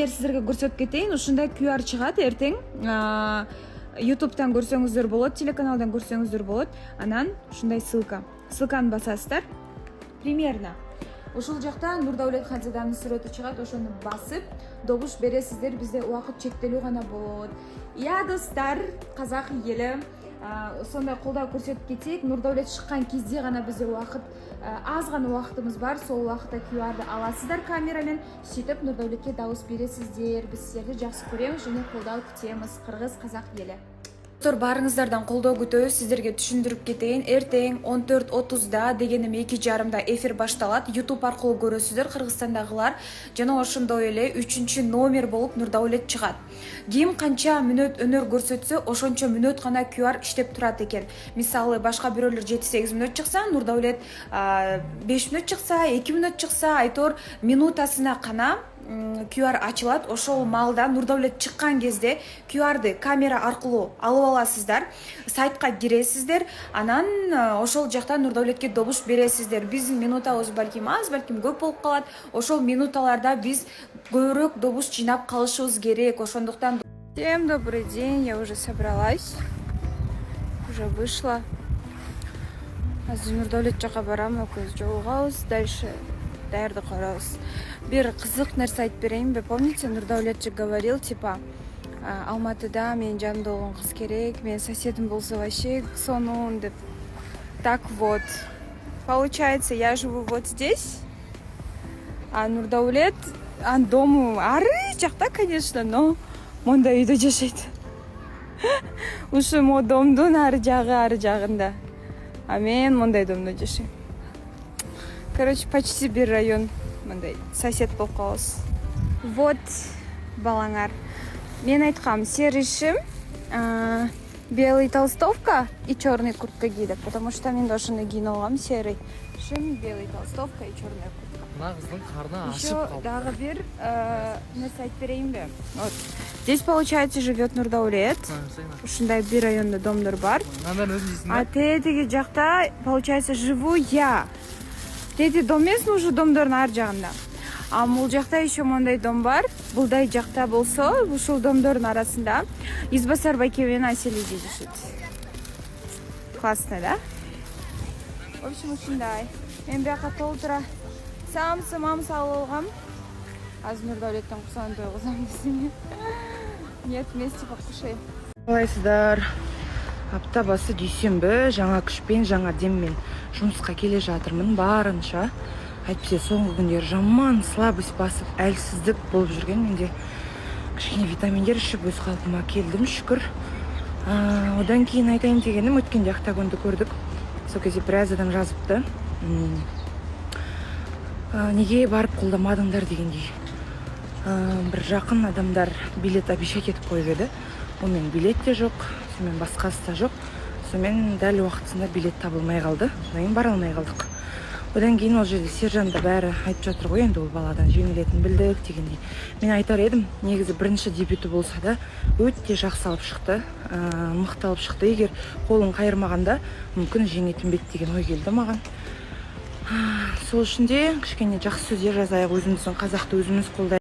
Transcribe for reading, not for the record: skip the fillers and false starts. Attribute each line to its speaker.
Speaker 1: Пример сиздерге көрсөтүп кетейин. Ушундай QR чыгат эртең. Ютубтан көрсөңүздөр болот, телеканалдан көрсөңүздөр болот. Анан ушундай ссылка, ссылканы басасыздар. Примерно ушул жакта Нурдаулет Ханзаданын сүрөтү чыгат. Ошону басып, добуш бересиздер. Бизде убакыт чектелүү гана болот. Иә, достар, казак эли, сондай колдоо көрсөтүп кетейик. Нурдаулет чыккан кезде гана бизде убакыт, аз гана убакытыбыз бар. Сол убакытта QRды аласыздар камерамен, сөйтүп Нурдаулетке добуш бересиздер. Биз сиздерди жакшы көрөбүз және колдоо күтөбүз, кыргыз, казак эли. Достор, баарыңыздардан колдоо күтөбүз. Сиздерге түшүндүрүп кетейин: эртең 14:30да, дегеним 2:30да эфир башталат. Ютуб аркылуу көрөсүздөр кыргызстандагылар. Жана ошондой эле үчүнчү номер болуп Нурдаулет чыгат. Ким канча мүнөт өнөр көрсөтсө, ошончо мүнөт гана QR иштеп турат экен. Мисалы, башка бирөөлөр 7-8 мүнөт чыкса, Нурдаулет 5 мүнөт чыкса, 2 мүнөт чыкса, айтор, минутасына гана QR ачылат. Ошол маалда, Нурдаулет чыккан кезде, QRды камера аркылуу алып аласыздар, сайтка киресиздер, анан ошол жакта Нурдаулетке добуш бересиздер. Биздин минутабыз балким аз, балким көп болуп калат. Ошол минуталарда биз көбүрөөк добуш жыйнап калышыбыз керек. Ошондуктан всем добрый день! Я уже собралась, уже вышла. Азыр Нурдаулет жака барам, экөөбүз жолугабыз, дальше даярдык көрөбүз. Бир кызык нерсе айтып берейинби? Помните, Нурдаулет же говорил, типа, Алматыда менин жанымда болгон кыз керек, менин соседим болсо, вообще сонун деп. Так вот, получается, я живу вот здесь, а Нурдаулет, анын дому ары жакта, конечно, но мондай үйдө жашайт, ушу могу домдун ары жагы, ары жагында. А мен мондай домдо жашайм. Короче, почти бир район, мындай сосед болуп калабыз. Вот балаңар, мен айткам: серый шым, белый толстовка и черный куртка кий деп, потому что мен да ошондой кийинип алгам: серый шым, белый толстовка и черная куртка.
Speaker 2: Мына кыздын карны
Speaker 1: Еще
Speaker 2: ачып калды.
Speaker 1: Дагы бир нерсе айтып берейинби? Вот здесь, получается, живет Нурдаулет. Ушундай бир райондо домдор бар.
Speaker 2: Мындан өзүң жейсиң.
Speaker 1: А тетиги жакта, получается, живу я. Тети дом эмес, уже домдордун ар жагында. А бул жакта еще мондай дом бар. Булдай жакта болсо, ушул домдордун арасында Избасар байке менен Асель эже жашайт. Классно, да? В общем, ушундай. Мен бияка толтура самсы мамсы алып алгам. Азыр Нурдаулеттен курсагын тойгузам десең, нет, вместе покушаем.
Speaker 3: Қалайсыздар? Апта басы дүйсенбі, жаңа күшпен, жаңа деммен жұмысқа келе жатырмын барынша. Әйтпесе соңғы күндері жаман слабость басып, әлсіздік болып жүрген менде. Кішкене витаминдер ішіп, өз қалпыма келдім, шүкір. Одан кейін айтайын дегенім, өткенде октагонды көрдік. Сол кезде біраз адам жазыпты, неге барып қолдамадыңдар дегендей. Бір жақын адамдар билет обещать етіп қойып еді. Онымен билет те жоқ, сонымен басқасы да жоқ. Сонымен дәл уақытысында билет табылмай қалды, содан кейін бара алмай қалдық. Одан кейін ол жерде Сержан да бәрі айтып жатыр ғой енді, ол баладан жеңілетінін білдік дегендей. Мен айтар едім, негізі бірінші дебюті болса да, өте жақсы алып шықты, мықты алып шықты. Егер қолын қайырмағанда, мүмкін, жеңетін бе еді деген ой келді маған. Сол үшін де кішкене жақсы сөздер жазайық, өзіміздің қазақты өзіміз қолдайық.